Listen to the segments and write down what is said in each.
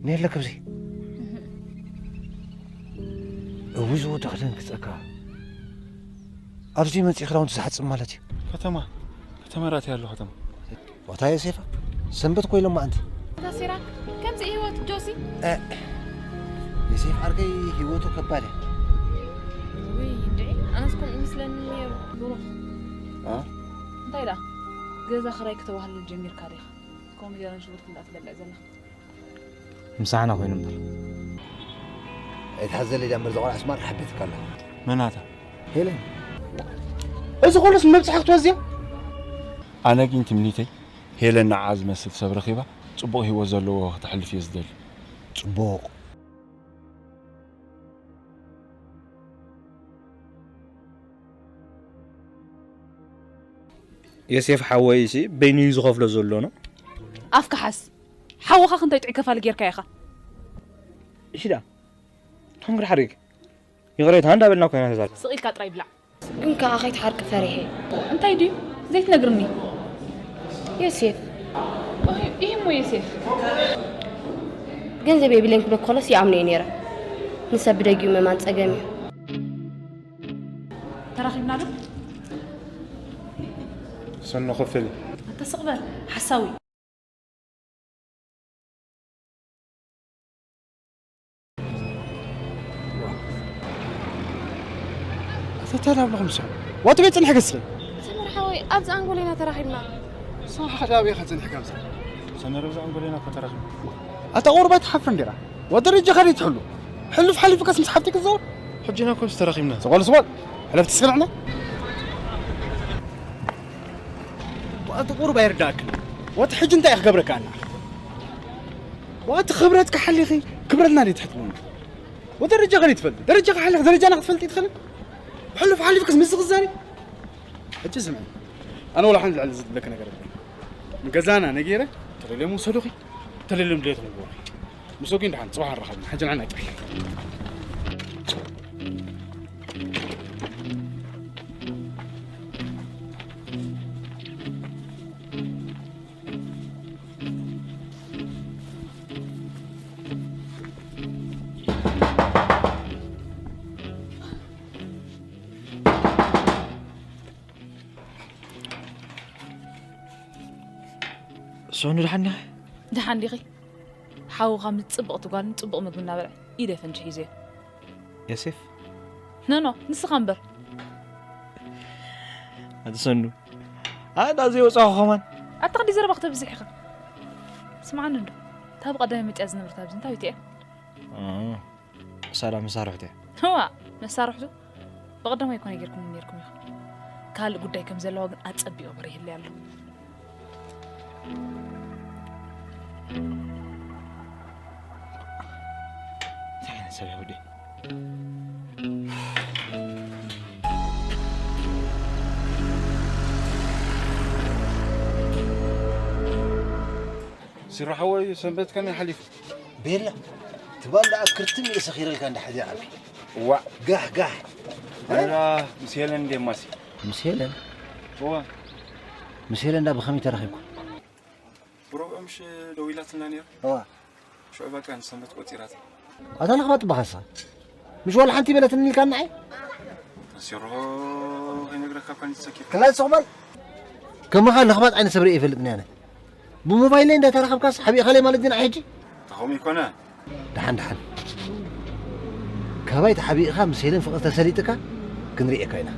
ነየለ ክብሪ። እዊ ዝወደ ክደን ክጸካ። ኣብዚ መጺእ ክዳውንቲ ዝሓጽብ ማለት እዩ። ከተማ፣ ከተማ ራእቲ ኣሎ ከተማ። ዋታ ዮሴፋ፣ ሰንበት ኮይሎም ማዕንቲ። እታ ሲራክ፣ ከምዚ ህይወት ጆሲ? እ፣ ዮሴፍ ዓርከይ ህይወቱ ከባድ እያ። ውይ፣ እንድዒ፣ ኣነስ ከምኡ ይመስለኒ ነይሩ። ብሩኽ። እ? እንታይ ደኣ? ገዛ ክራይ ክተዋህልል ጀሚርካ ዲኻ? ኮሚደረን ሽጉርትን ደኣ ትበልዕ ዘለኻ። ምሳሕና ኮይኑ እምበር። ኣይትሓዘለይ ዳ እምበር፣ እዛ ቆልዓ ስማር ሓቢትካ ኣላ። መናታ? ሄለን። እዚ ኩሉስ መብጽሓ ክትወዝያ? ኣነ ግን ትምኒተይ ሄለን ንዓ ዝመስል ሰብ ረኺባ ጽቡቕ ህይወት ዘለዎ ክተሕልፍ እየ ዝደሊ። ጽቡቕ። ዮሴፍ ሓወይሲ በይኑ እዩ ዝኸፍሎ ዘሎ ነው። ኣፍካ ሓዝ። ሓወኻ ክንታይ ጥዑይ ከፋሊ ጌርካ ኢኻ? እሺ ዳ። ቶም ግዳ ሓሪግ። ይቕሬታ እንዳበልና ኮይና ተዛር። ስቕ ኢልካ ጥራይ ብላዕ። እንካ ከይትሓርቂ ፈሪሐ። እንታይ ድዩ ዘይትነግርኒ? ዮሴፍ። ይህ እሞ ዮሴፍ። ገንዘብ የብለኝ ክብለክ ከሎስ ይኣምኖ እየ ነይረ። ንሰብ ብደጊኡ ምእማን ጸገም እዩ። ተራኺብና ዶ? ሰኖ ክፍል። ኣታ ስቕ በል ሓሳዊ። ኣታ እንታይ ዳብልኹም ሰው? ዋት ቤት ጽንሕ ገስል። ሰመር ሓወይ፣ ኣብዚ ኣንጎሌና ተራኺብና። ንስኻ ሓደ ኣበይ ኢኻ ጸኒሕካ ምሳሌ? ሰመር፣ ኣብዚ ኣንጎሌና እኮ ተራኺብና። ኣታ ቁሩብ ኣይትሓፍርን ዲኻ? ወደረጃኻ ደይትሕሉ። ሕሉፍ ሓሊፉካስ ምስ ሓፍቲ ክትዘውር? ሕጂ ኢና እኮ ተራኺብና። ስቕ በል፣ ስቕ በል። ሕለፍ ትስክዕና? ዋት ቁሩብ ኣይርዳእክን። ዋት ሕጂ እንታይ ክገብረካ ኣና? ዋት ክብረትካ ሓሊኺ ክብረትና ደይትሕጥሉና? ወደረጃኻ ደይትፈልጥ? ደረጃኻ ሓሊኺ ደረጃና ክትፈልጥ ይትኽእልን? ሕሉፍ ሓሊፍክስ ምስ ዝኽዛኒ? ሕጂ ስምዒ፣ ኣነ ወላ ሓንቲ ልዕሊ ዝብለኪ ነገር የለን። ንገዛና ነጊረ፣ ተደልዮም ውሰዱኺ፣ ተደልዮም ድሌቶም ግበሩኺ። ምስ ወጊን ደሓን፣ ጽባሕ ንራኸብና። ሕጂ ንዓና ይጥራሕ። ሶኑ፣ ደሓን ዲኺ? ደሓን ዲኺ? ሓውኻ ምስ ጽብቕቲ ጓልን ጽቡቕ ምግቢ እናበልዐ ኢደ ፈንጂ ሒዘዮ። ዮሴፍ? ኖኖ፣ ንስኻ እምበር። ኣቲ ሰኑ፣ ኣዳ ዘይወጻኹ ኸማን። ኣታ ኸዲ ዘረባ ክተብዝሕ ኢኻ። ስምዓኒ እንዶ፣ እታ ብቐዳማይ መጽያ ዝነበረት ኣብዚ እንታይ እያ? እ፣ ሰላም መሳርሕቲ እያ። እዋ፣ መሳርሕቱ ብቐዳማይ እኮ ነጊርኩም ነይርኩም ኢኹም። ካልእ ጉዳይ ከም ዘለዋ ግን ኣጸቢቑ በሪህለይ ኣሎ። እንታይ ዓይነት ሰብ እያ ወደይ? ሲሮ ሓወይ፣ ሰንበት ከመይ ሓሊፉ? ቤላ፣ ትባል ደኣ ክርትም ኢለ ሰኺረልካ እንዳ ሕዚ ዓቢ። እዋእ። ጋሕ፣ ጋሕ። ኣላ፣ ምስ ሄለን እንዴ ማሲ? ምስ ሄለን? እዋ። ምስ ሄለን እንዳ ብኸመይ ተራኺብኩም? ብረብዖ ምሽ ደዊላትና ነይራ። እዋ። ሽዑ በቃ ንሰንበት ቆጺራታ። ኣታ ለኽባጥ በኻሳ። ምሽ ዋላ ሓንቲ በለትኒ ኢልካ ንዓይ? ሲሮ ከይነግረካ እኳ ንትሰኪት። ክላ ስቕ በል። ከማኻ ለኽባጥ ዓይነት ሰብ ርእየ ይፈልጥኒ ኣነ። ብሞባይለይ እንዳተራኸብካስ ሓቢእኻለይ ማለት ድዩ ንዓይ ሕጂ? ተኸም ይኮነ። ደሓን፣ ደሓን። ካባይ ተሓቢእኻ ምስ ሄለን ፍቕሪ ተሰሊጥካ ክንርእየካ ኢና።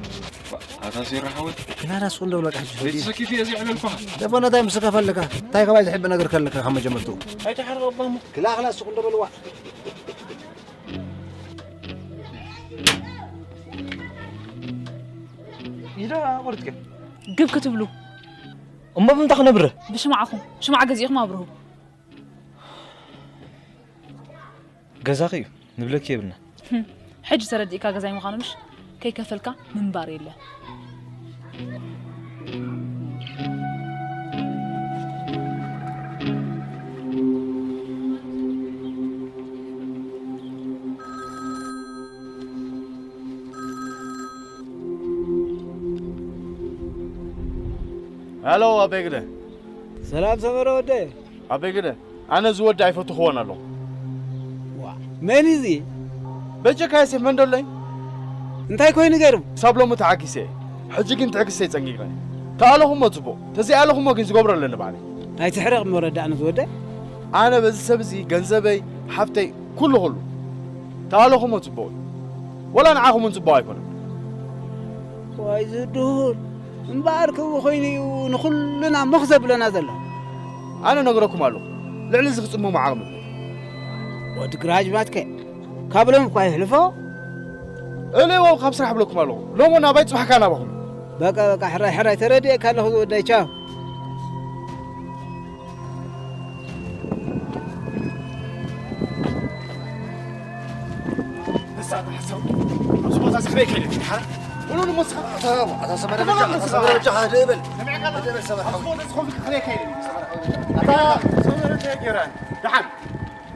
ኣታ ሴራ ሓወይ። ክላዳ ስቕ እንዶ በል በቃ ሕጂ ፈዲ። ዘይትሰኪት እየ ዘይዕለልኩኻ። ደፈና እንታይ ምስ ከፈልካ? እንታይ ካባይ ዝሕቢ ነገር ከለካ ካብ መጀመርትኡ? ኣይትሓርቕ እባ እሞ። ክላ፣ ክላ ስቕ እንዶ በልዋ። ኢዳ ቁርጥከ። ግብ ክትብሉ። እሞ ብምንታይ ክነብርህ? ብሽማዕኹም። ሽማዕ ገዚእኹም ኣብርሁ። ገዛኺ እዩ፣ ንብለኪ የብልና። ህም፣ ሕጂ ተረዲእካ ገዛይ ምዃኑ ምሽ? ከይከፈልካ ምንባር የለ። ሃሎ፣ ኣበይ ግደ? ሰላም ሰመረ ወደይ። ኣበይ ግደ? ኣነ እዚ ወዲ ኣይፈትኽዎን ኣለኹ። መን እዩ እዚ? በጀካ ዮሴፍ፣ መን ደሎይ? እንታይ ኮይኑ ገይሩ? ክሳብ ሎሚ ተዓጊሰ እየ። ሕጂ ግን ትዕግስተይ ጸንቂቐ። ተኣለኹሞ ጽቡቕ፣ ተዘይኣለኹሞ ግን ዝገብሮ ኣለኒ ባዕለይ። ኣይትሕረቕ እሞ ረዳእኒ ዝወደይ። ኣነ በዚ ሰብ እዚ ገንዘበይ፣ ሓፍተይ፣ ኩሉ ኩሉ። ተኣለኹሞ ጽቡቕ እዩ። ወላ ንዓኹም እውን ጽቡቕ ኣይኮነን። ዋይ ዝድሁል። እምበኣር ከምኡ ኮይኑ እዩ ንኹልና ምኽ ዘብለና ዘሎ። ኣነ ነግረኩም ኣለኹ። ልዕሊ እዚ ክጽምሙ ዓቕሚ። ወዲ ግራጅ ማትከ ካብ ሎም እኳ ይሕልፎ። እልዎ ካብ ስራሕ ብለኩም ኣለኹ። ሎሞ ናባይ ጽባሕካ ናባኹም። በቃ በቃ፣ ሕራይ ሕራይ፣ ተረዲኤካ ኣለኹ ዝወዳይ። ቻው። ንሳ ትሓስብ ኣብዚ ቦታ እዚ ክርእየካ ኢለ ድሓር ቁሉ ንመስኻ ኣታ ሰመረ በጃ ኣታ ሰመረ በጃ ሓደ በል። ሰሚዕካ ኣለኻ? ሓደ በል ሰመረ ኣብዚ ሓወይ። ቦታ እዚ ኮፍ ኢልካ ክርእየካ ኢለ ድሓር ኣታ ሰመረ እንታይ ገይራ? ደሓን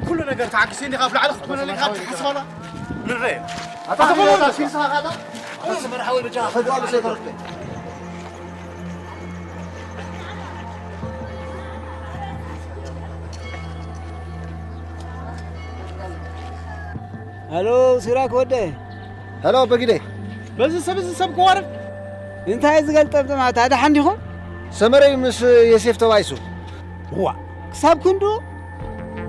ኩሉ ነገር ተዓጊሰ እንዲኻ ኣብ ላዕሊ ክትኮነለካ ትሓስባላ ንረአ ኣታ ኣታ ሰመረ በጃ ኣታ ሰመረ ሓወይ በጃ ፈድራሉ ሰይተረክበ ሃሎ ሲራክ ወደ። ሃሎ በጊደ። በዚ ሰብ እዚ ሰብ ክዋረድ እንታይ ዝገልጠም ጥማት ኣዳሓ እንዲኹም? ሰመረይ ምስ ዮሴፍ ተባይሱ። ዋ ክሳብ ክንዱ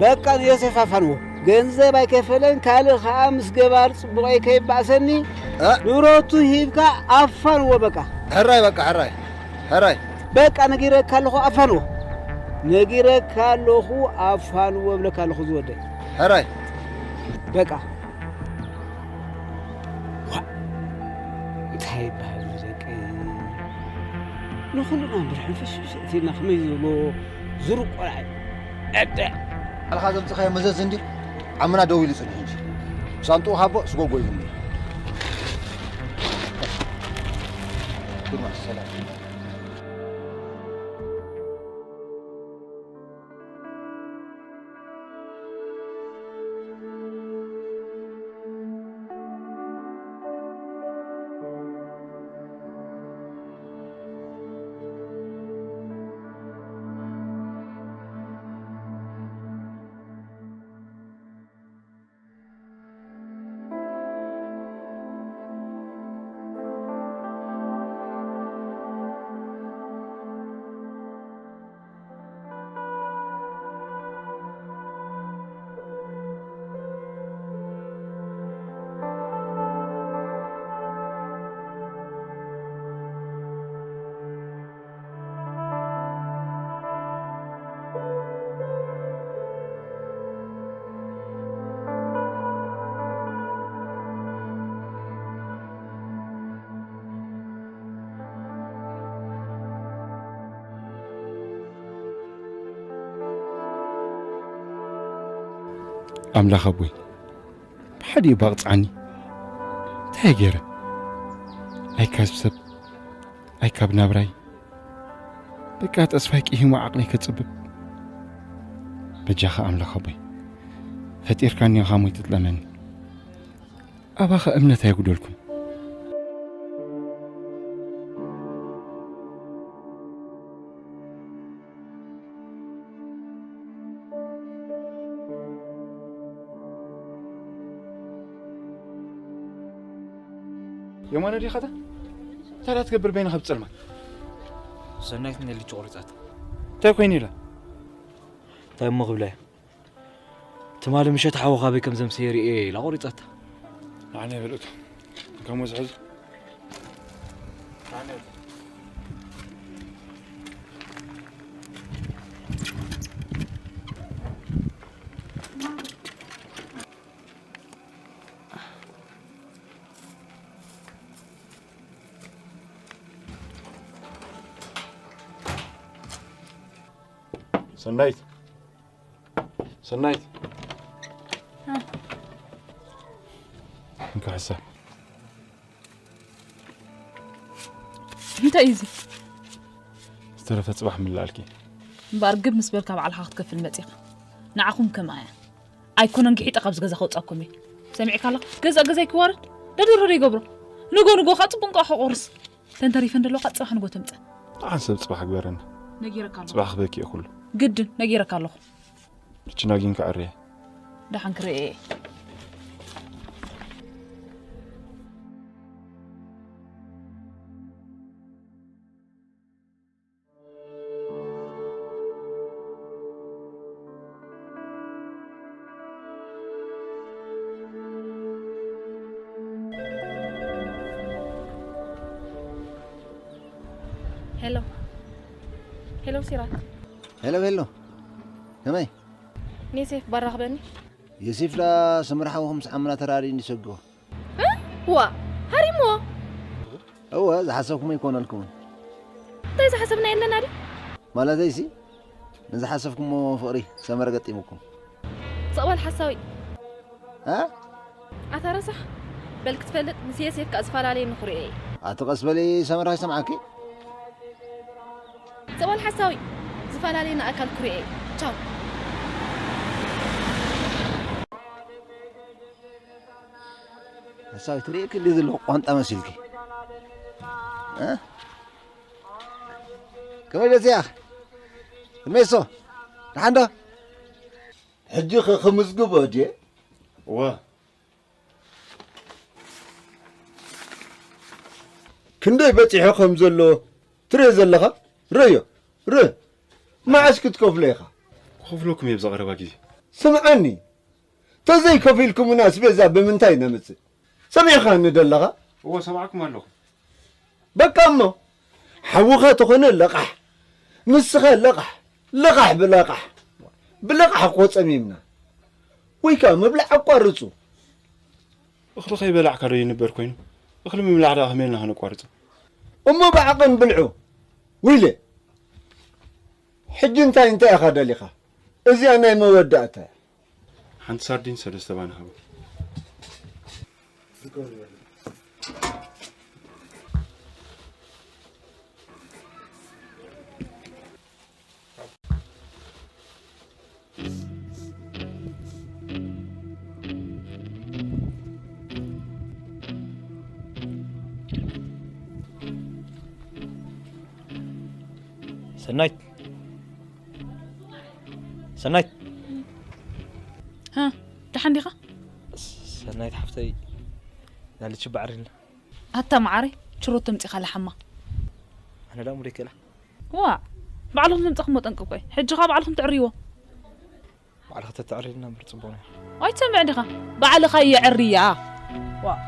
በቃ ንዮሴፍ ኣፋንዎ። ገንዘብ ኣይከፈለን፣ ካልእ ኸኣ ምስ ገባር ጽቡቐይ ከይባእሰኒ እ? ንብረቱ ሂብካ ኣፋንዎ በቃ። ሕራይ በቃ ሕራይ። ሕራይ። በቃ ነጊረካ ኣለኹ ኣፋንዎ። ነጊረካ ኣለኹ ኣፋንዎ እብለካ ኣለኹ ዝወደይ። ሕራይ። በቃ። ዋ፣ እንታይ ይበሃል ደቂ? ንኹልና እንድሕር ሕንፍሽፍሽ እቲና ከመይ ዝብሎ ዝሩቅ ቆልዓ እዩ። ዕደ። ባዕልኻ ዘምጽኻዮ መዘዝ እንድዩ። ዓምና ደው ኢሉ ጽኒሑ እንጂ። ብሳንጡኡ ሃቦ ስጎጎ ይብሉ። ግርማ፣ ሰላም። ኣምላኽ ኣቦይ፣ ብሓዲኡ ባቕጽዓኒ። እንታይ ገይረ? ኣይ ካብ ሰብ፣ ኣይ ካብ ናብራይ። በቃ ተስፋይ ቅሂሙ ዓቕለይ ከጽብብ። በጃኻ ኣምላኽ ኣቦይ፣ ፈጢርካኒ ኢኻ እሞ ኣይትጥለመኒ። ኣባኻ እምነት ኣየጉደልኩን። የማነ ዲኻታ? እንታይ ደኣ ትገብር በይንኻ ኣብ ጸልማት? ሰናይት ነሊቹ ቆሪጻታ። እንታይ ኮይኑ ኢላ? እንታይ እሞ ክብላ እየ? ትማሊ ምሸት ሓወኻ ኣበይ ከም ዘምሰየ ርእየ ኢላ ቆሪጻታ። ንዓና ይበልእቶ። ከምኡ ዝሕዝ። ሰናይት፣ ሰናይት። እ። እንካ ሕሳብ። እንታይ እዩ እዚ? ዝተረፈ ጽባሕ ምላልኪ። እምበኣር ግብ ምስ በልካ ባዕልኻ ክትከፍል መጺኻ። ንዓኹም ከምኣ እያ። ኣይኮነን ግሒጠ ካብዚ ገዛ ከውጻኩም እየ። ሰሚዕካ ኣለኻ? ገዛ ገዛይ ክዋረድ ደደሮ ዶ ይገብሮ? ንጎ ንጎ ኸዓ ጽቡቕ እንቋቑሖ ቆርስ። ተንተሪፈን ደለዋ ኸዓ ጽባሕ ንጎ ተምጸን። ደሓን ሰብ ጽባሕ ግበረና። ነጊረካ ኣለኹ። ጽባሕ ክበኪ እየ ኩሉ። ግድን ነጊረካ ኣለኹ። ብችና ግን ክዕርየ። ደሓን ክርእየ እየ። ሄሎ፣ ሄሎ ሲራክ። ሄሎ ሄሎ፣ ከመይ? ኔሴፍ ባራኽበኒ። የሴፍ ዳ ሰመር ሓውኹም ሰዓምና ተራሪ እንዲሰግዎ። እ? ዋ፣ ሃሪምዎ። እወ፣ ዝሓሰብኩም ኣይኮነልኩምን። እንታይ ዝሓሰብና የለና ድዩ? ማለተይሲ፣ ንዝሓሰብኩሞ ፍቕሪ ሰመረ ገጢሙኩም። ስቕ በል ሓሳዊ። እ? ኣታ ረሳሕ፣ በል ክትፈልጥ ምስ የሴፍ ከኣ ዝፈላለየ ንኽሪኦ እየ። ኣቲ ቀስ በሊ ሰመረ ከይሰምዓኪ። ስቕ በል ሓሳዊ፣ ዝፈላለየ ንኣካል ክሪኦ እየ። ቻው። ሓሳዊ ትሪእኪ እንዲ ዘለኹ ቋንጣ መሲልኪ። እ? ከመይ በዚኣ? እድሜሶ፣ ደሓን ዶ? ሕጂ ኸ ክምዝግቦ ድየ? እወ። ክንደይ በጺሑ ከም ዘሎ ትርኢ ዘለኻ? ርእዮ፣ ርእ። መዓስ ክትከፍሎ ኢኻ? ክኸፍለኩም እየ ብዛ ቀረባ ግዜ። ስምዓኒ፣ ተዘይከፊልኩምና ኣስቤዛ ብምንታይ ነምጽእ? ሰሚዕኻኒ ደለኻ? እወ፣ ሰማዕኩም ኣለኹ። በቃ እሞ፣ ሓውኻ ተኾነ ለቓሕ፣ ንስኻ ለቓሕ፣ ለቓሕ ብለቓሕ፣ ብለቓሕ እኮ ጸሚምና። ወይ ከኣ ምብላዕ ኣቋርጹ። እኽሊ ከይበላዕካ ዶ ይንበር ኮይኑ? እኽሊ ምብላዕ ደኣ ከመይ ኢልና ከነቋርጾ? እሞ ብዓቐን ብልዑ። ዊለ፣ ሕጂ እንታይ እንታይ ኢኻ ደሊኻ? እዚኣ ናይ መወዳእታ እያ። ሓንቲ ሳርዲን ሰለስተ ባኒ ሃቡ። ሰናይት፣ ሰናይት። ሃ፣ ደሓን ዲኻ? ሰናይት ሓፍተይ፣ ናልቺ ባዕሪ ኣታ መዓረይ፣ ችሮቶ ኣምጺኻ ለሓማ። ኣነ ደኣ ሙደይ ክእላ። ዋእ፣ ባዕልኹም ዘምጻኹሞ ጠንቂ እኮ እዩ። ሕጂ ኸኣ ባዕልኹም ትዕርይዎ። ባዕልኺ ተተዕርይልና እምበር ጽቡቕ ነይሩ። ኣይትሰምዕ ዲኻ? ባዕልኻ የዕርያ። ዋእ።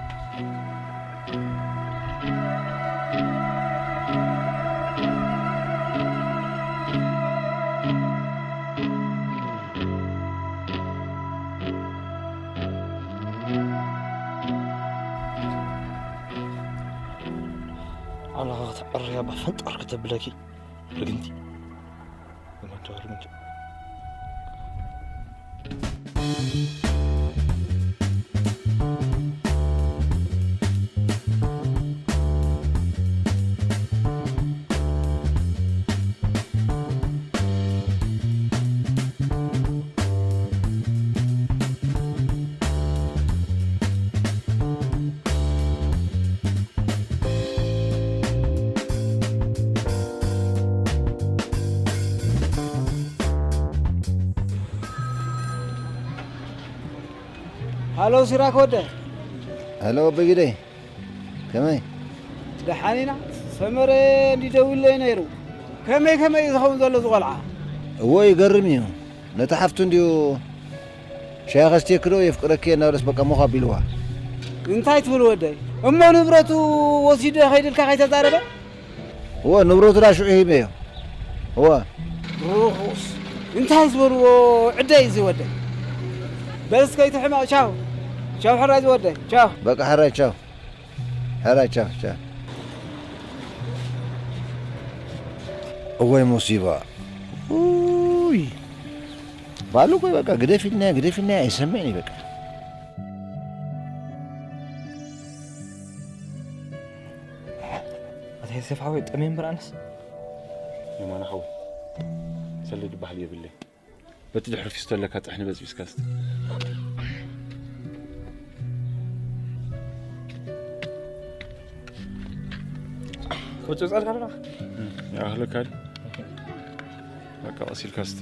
ኣምላኽ ክትዕርያ እባ ፈንጠር ከተብለኪ ርግምቲ። ወዲ ርግምቲ። ሃሎ ሲራክ ወደ። ሃሎ በጊደይ፣ ከመይ? ደሓን ኢና። ሰመረ እንዲ ደዊሉለይ ነይሩ። ከመይ ከመይ እዩ ዝኸውን ዘሎ እዚ ቆልዓ? እዎ ይገርም እዩ። ነታ ሓፍቱ እንድዩ ሻሂ ከስትየኪ ዶ የፍቅረኪ እየ እናበለስ በቃ ሞኽ ኣቢልዋ። እንታይ ትብል ወደይ? እሞ ንብረቱ ወሲዱ ከይድልካ ከይተዛረበ? እወ፣ ንብረቱ ዳ ሽዑ ሂበዮ። እወ። ርኹስ። እንታይ ዝበልዎ ዕደ እዩ እዚ ወደይ? በል እስከ ይትሕመቕ። ቻው። ቻው ሕራይ ዝወደይ። ቻው። በቃ ሕራይ ቻው። ሕራይ ቻው ቻው። እወይ ሙሲባ። ኡይ። ባሉ እኮ በቃ ግደፊልና፣ ግደፊልና ኣይሰምዕን እዩ በቃ። ኣታ ዮሴፍ ሓወይ፣ ጠምየ እምበር ኣነስ። የማነ ሓወይ፣ ሰለ ዝበሃል የብለይ። በቲ ድሕሪት ፊስቶ ኣለካ፣ ጥሕኒ በጽቢስካ እስቲ። ክብጽብጸልካ ኣለኻ? እም፣ ይኣኽለካ ድዩ? በቃ፣ ቀስ ኢልካ እስቲ።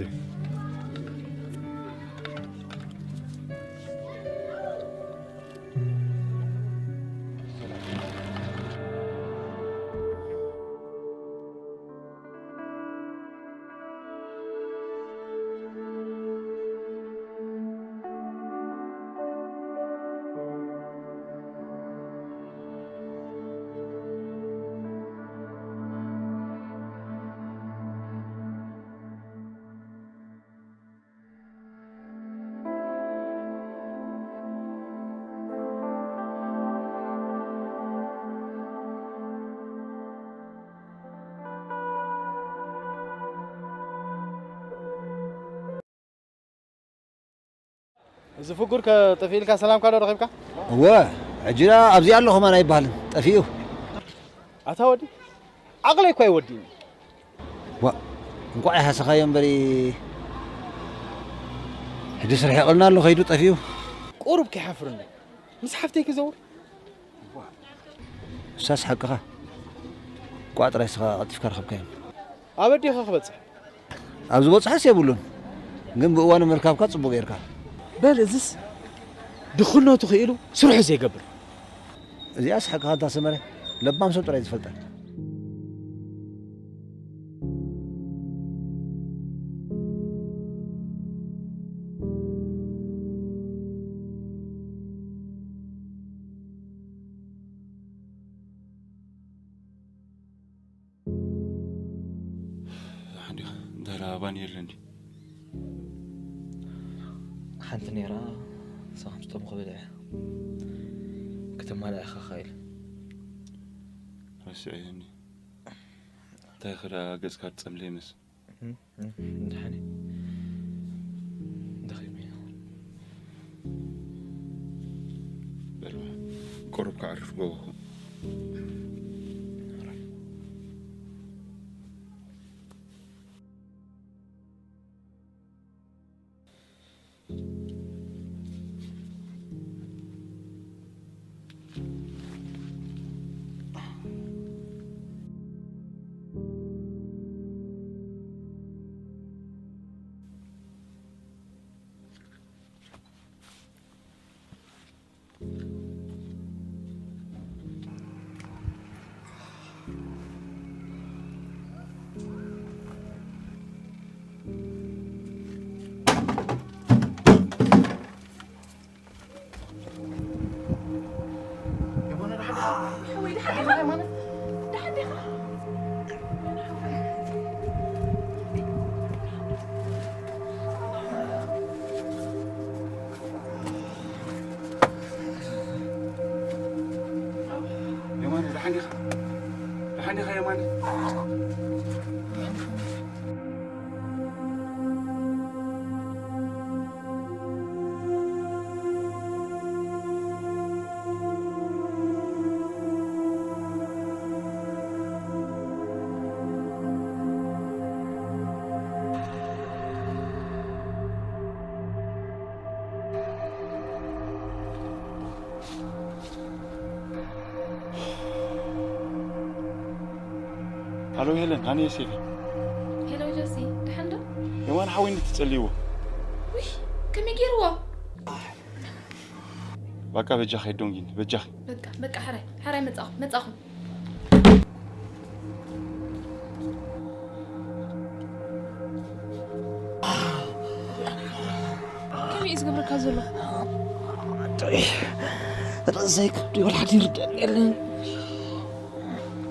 እዚ ፍጉር ከ ጠፊእልካ ሰላምካ ዶ ረኺብካ? እወ፣ ሕጂ ደኣ ኣብዚ ኣሎ ከማን ኣይበሃልን፣ ጠፊኡ። ኣታ ወዲ፣ ዓቕለይ እኳ ኣይወዲእን። ዋ፣ እንቋዕ ይሃሰኻዮ እምበሪ፣ ሕጂ ስራሕ የቕልና ኣሎ ከይዱ ጠፊኡ። ቁሩብ ከይሓፍርኒ፣ ምስ ሓፍተይ ክዘውር። እሳስ ሓቅኻ። እንቋዕ ጥራይ እስኻ ቀልጢፍካ ረኸብካዮም። ኣብ ኣዴኻ ክበጽሕ። ኣብ ዝበጽሖስ የብሉን፣ ግን ብእዋኑ ምርካብካ ጽቡቕ ጌርካ። በል እዝስ ድኽነቱ ክኢሉ ስርሑ ዘይገብር። እዚኣስ ሓቅኻ እንታ ሰመረ፣ ለባም ሰብ ጥራይ ዝፈልጣ። ሓንዲኻ እንተ ባኒ የለን ድዩ? ሓንቲ ነይራ፣ ንሳ ከም ስቶም ክብል እየ። ክትማልኣ ኢኻ ኻኢል። ረሲዐ እየ እንዲ። እንታይ ክዳ ገጽካ ትጸምለ ይመስል? እም፣ እም፣ ደሓን እየ። ደኺመ እየ። በል፣ ቁሩብ ከዕርፍ ጎቦኹም። የማነ፣ ደሓን ዲኻ? ደሓን ዲኻ የማነ? ሃሎ ሄለን፣ ሃኒ ዮሴፍ። ሄሎ ጆሲ፣ ደሓን ዶ? የማን ሓወይ እንድትጸልይዎ። ውይ፣ ከመይ ገይርዎ? ባቃ በጃኺ ኣይዶንጊን፣ በጃኺ። በቃ፣ በቃ፣ ሕራይ፣ ሕራይ መጻኹ፣ መጻኹ። ከመይ እዩ ዝገብረካ ዘሎ? ርእሰይ ከብዲ ወላ ሓደ ይርደኣኒ የለን።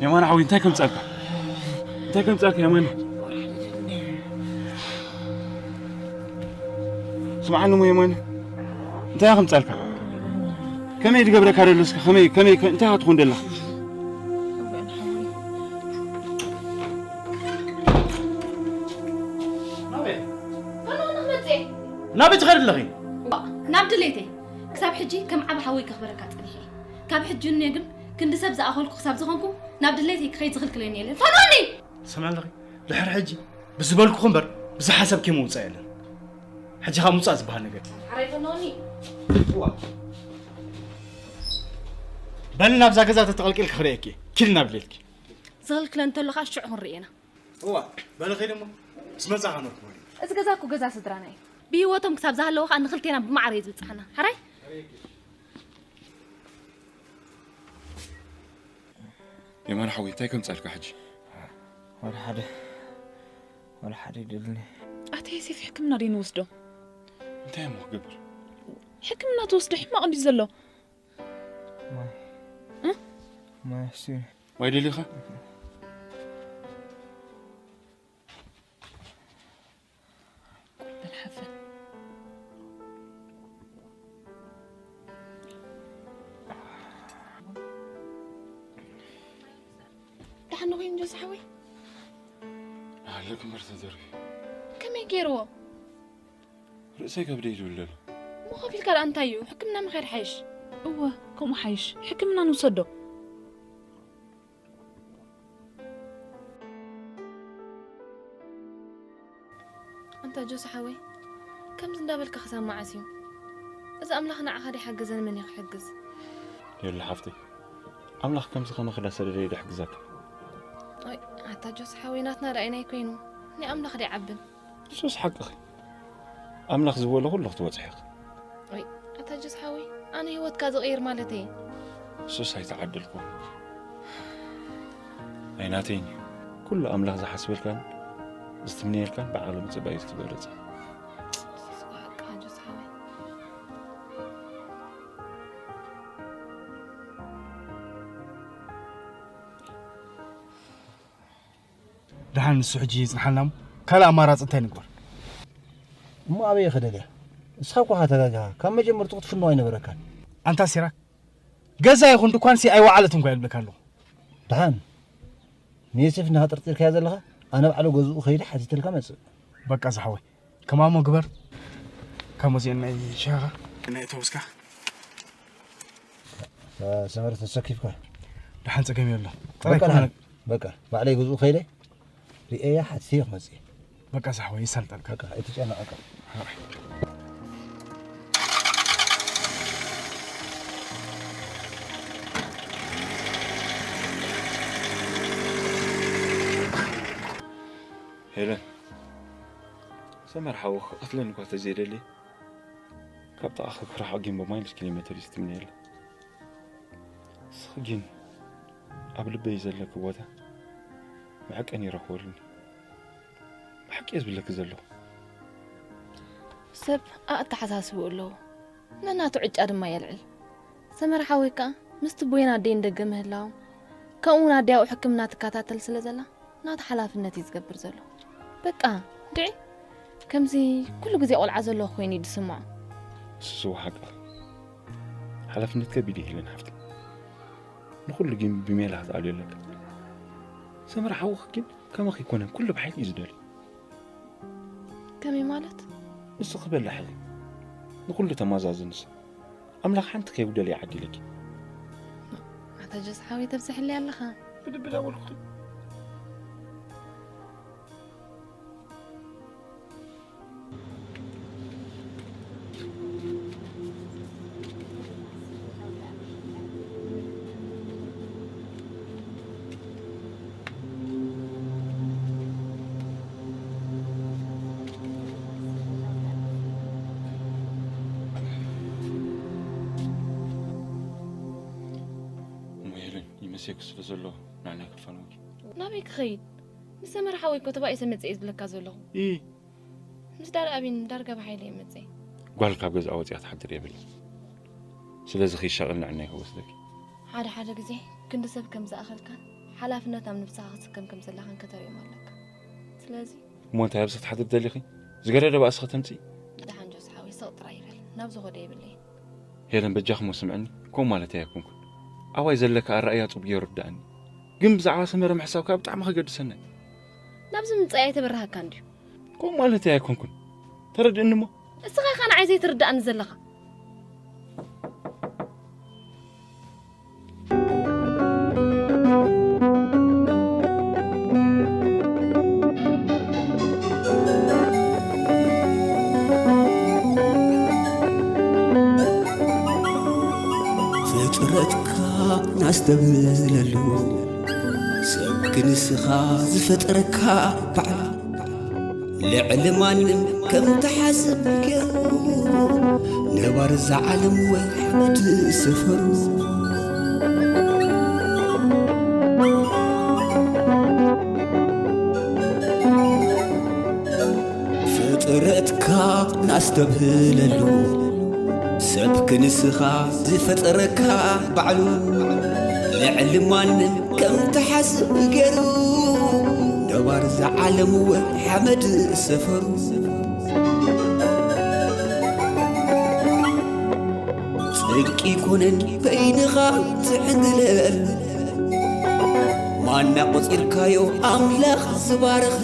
የማነ ሓወይ፣ እንታይ ከምጻልካ? እንታይ ከምጻልካ የማነ? ስምዓኒ እሞ የማነ፣ እንታይ ከምጻልካ? ከመይ ዝገብረካ ዘሎ እስከ? ከመይ፣ ከመይ፣ ከ-፣ እንታይ ክትኾን ደላ? ናበይ? ፈኖኒ ክመጽእ እየ። ናበይ ትኸዲ ኣለኺ? ዋ፣ ናብ ድሌተይ። ክሳብ ሕጂ ከም ዓቢ ሓወይ ከኽብረካ ጸኒሐ እየ። ካብ ሕጂ ንኔ ግን ክንዲ ሰብ ዝኣኸልኩ ክሳብ ዝኾንኩ ናብ ድሌተይ ክኸይድ ዝኽልክለኒ የለን። ፈኖኒ! ትሰምዒ ኣለኺ? ድሕሪ ሕጂ ብዝበልኩኺ እምበር ብዝሓሰብክዮ ምውጻእ የለን። ሕጂ ካብ ምውጻእ ዝበሃል ነገር። ሓራይ ፈኖኒ! እዋ። በሊ ናብዛ ገዛ ተተቐልቂልኪ ክርእየኪ እየ። ኪዲ ናብ ድሌትኪ። ዝኽልክለን እንተሎ ኸኣ ሽዑ ክንርእየና። እዋ፣ በሊ ኺዲ እሞ ምስ መጻኻ ነርክቦ። እዚ ገዛ እኮ ገዛ ስድራና እዩ። ብህይወቶም ክሳብ ዝሃለዉ ኸኣ ንኽልቴና ብማዕረ እዩ ዝብጽሓና። ሓራይ? የማነ ሓወይ፣ እንታይ ከምጻልካ ሕጂ? ወላ ሓደ፣ ወላ ሓደ ይደልኒ። ኣታ ዮሴፍ፣ ሕክምና ዶ ንወስዶ? እንታይ እሞ ክገብር? ሕክምና ትወስዶ፣ ሕማቕ እንድዩ ዘሎ። ማይ። እ? ማይ ኣስትዩኒ። ማይ ደሊኻ? በል ሓፈን። ደሓን ኮይኑ ጆሲ ሓወይ? ኣለኩም በር ተዘርጊሑ። ከመይ ገይርዎ? ርእሰይ ከብደይ ይብል ዘሎ። ከፊልካ ደኣ እንታይ እዩ? ሕክምና ምኻድ ሓይሽ። እወ፣ ከምኡ ሓይሽ። ሕክምና ንውሰዶ። ኣንታ ጆስ ሓወይ፣ ከምዚ እንዳበልካ ክሳብ መዓስ እዩ? እዚ ኣምላኽ ንዓኻ ደይሓገዘ ንመን እዩ ክሕግዝ? የለ ሓፍተይ፣ ኣምላኽ ከምዚ ከማኺ ዳሰደደ እዩ ድሕግዘካ። ኣይ፣ ኣታ ጆስ ሓወይ፣ ናትና ደኣ ኣይናይ ኮይኑ፣ ናይ ኣምላኽ ደይዓብን። ንሱስ ሓቅኺ። ኣምላኽ ዝበሎ ኩሉ ክትበጽሒ ኢኺ። ወይ፣ ኣታ ጆስ ሓወይ፣ ኣነ ህይወትካ ዝቕይር ማለተይ። ንሱስ ኣይተዓደልኩ። ኣይናተይን እዩ። ኩሉ ኣምላኽ ዝሓስበልካን ዝትምነየልካን ብዓቕሊ ምጽባይ እዩ ዝበለጸ። ንሱስ እኮ ሓቅኻ ጆስ ሓወይ። ደሓን ንሱ ሕጂ ይጽንሓልና እሞ ካልእ ኣማራጺ እንታይ ንግበር? እሞ ኣበይ ክደልያ? ንስኻ እኮ ኢኻ ተጋጊኻ። ካብ መጀመርትኡ ክትፍንዎ ኣይነበረካን። ኣንታ ሲራክ፣ ገዛ ይኹን ድኳንሲ ኣይወዓለትን እኳ ይብለካ ኣለኹ። ደሓን ንዮሴፍ እንዲኻ ጠርጢርካዮ ዘለኻ? ኣነ ባዕለ ገዝኡ ከይደ ሓቲተልካ መጽእ። በቃ ዝሓወይ፣ ከማሞ ግበር። ካብ መዚአን ናይ ሸኻ ናይ ተውስካ። ሰመረ ተሰኪፍካ። ደሓን ጸገም የሎ። ጥራይ በቃ ኮነ ደሓን። በቃ ባዕለይ ገዝኡ ከይደ ርእየ ሓቲተ ክመጽእ። በቃ ዝሓወይ ይሳልጠልካ። በቃ ኣይትጨነቕ በቃ። ሄለን፣ ሰመር ሓወኺ ክቐትለኒ እኳ ተዘይደልየ፣ ካብ ጥቓኺ ክርሕቕ ግን ብማይልስ ኪሎ ሜተር እዩ ዝትምነየለይ። ንስኺ ግን ኣብ ልበይ ዘለኪ ቦታ መዐቀኒ ይረኽበሉኒ። ብሓቂ እየ ዝብለኪ ዘለኹ። ሰብ ኣተሓሳስብኡ ኣለዎ፣ ነናቱ ዕጫ ድማ የልዕል። ሰመረ ሓወይ ከኣ ምስቲ ቦይና ኣደይ ንደገ ምህላዎም፣ ከምኡ እውን ኣደይ ኣብኡ ሕክምና ትከታተል ስለ ዘላ፣ ናቱ ሓላፍነት እዩ ዝገብር ዘሎ። በቃ፣ ድዒ ከምዚ ኩሉ ግዜ ቆልዓ ዘለኹ ኮይኑ እዩ ዝስምዖ። ንሱስ እወ ሓቅኺ። ሓላፍነት ከቢድ እዩ ሄለን ሓፍተይ። ንኹሉ ግን ብሜላ ክትኣልዮ ኣለካ። ሰመረ ሓውኺ ግን ከማኺ ኣይኮነን፣ ኩሉ ብሓይሊ እዩ ዝደልዮ። ከመይ ማለት? ንሱ ክበልዕ ሓይሊ፣ ንኹሉ ተማዛዝን ሰብ። ኣምላኽ ሓንቲ ከይጉደል ይዓዲለኪ። ኣታ ጆስ ሓወይ ተብዝሐለይ ኣለኻ። ብድብል ኣበልኩኺ። እሞ ሄለን፣ ይመስየኪ ስለ ዘሎ ንዓና ከፋንወኪ። ናበይ ክኸይድ? ምስ ሰመረ ሓወይ እኮ ተባኢሰ መጽእ እየ ዝብለካ ዘለኹ። ኢ። ምስ ዳር ኣቢን ዳርጋ ብሓይሊ እየ መጽእ። ጓል ካብ ገዝኣ ወጺኣ ትሓድር የብላን። ስለዚ ከይሻቐል ንዕና ይኸወስለኪ። ሓደ ሓደ ግዜ ክንዲ ሰብ ከም ዝኣኸልካን ሓላፍነት ኣብ ነብስኻ ክትስከም ከም ዘለኻን ከተርእዮም ኣለካ። ስለዚ እሞ እንታይ ኣብዚ ክትሓድሪ ደሊኺ? ዝገደደ ባእሲ ከተምጽኢ? ደሓን ጆስ ሓወይ ስቕ ጥራይ ይበል። ናብ ዝኾደ የብለይን። ሄለን በጃኽሞ ስምዕኒ፣ ከምኡ ማለተይ ኣይኮንኩን። ኣባይ ዘለካ ኣረኣእያ ጽቡቕ ይርድኣኒ። ግን ብዛዕባ ሰመረ ምሕሳብ ከኣ ብጣዕሚ ከገድሰና እዩ። ናብዚ ምምጻይ ኣይተበረሃካን ድዩ? ከምኡ ማለተይ ኣይኮንኩን። ተረድእኒ እሞ። እስኻ ኢኻ ንዓይ ዘይትርድኣኒ ዘለኻ። ፍጥረትካ ናስተብህለሉ ሰብ ክንስኻ ዝፈጠረካ ባዕላ ልዕሊ ማንም ከም ትሓስብ ገይሩ ነባሪ እዛ ዓለም ወይ ሓመድ ሰፈሩ። ፍጥረትካ ናስተብህለሉ ሰብ ክንስኻ ዝፈጠረካ ባዕሉ ልዕሊ ማንም ከም ትሓስብ ገይሩ ነባሪ እዛ ዓለም ወይ ሓመድ ሰፈሩ። ጽድቂ ኮነን በይንኻ ትዕንግለል ማና ቆጺርካዮ ኣምላኽ ዝባረኸ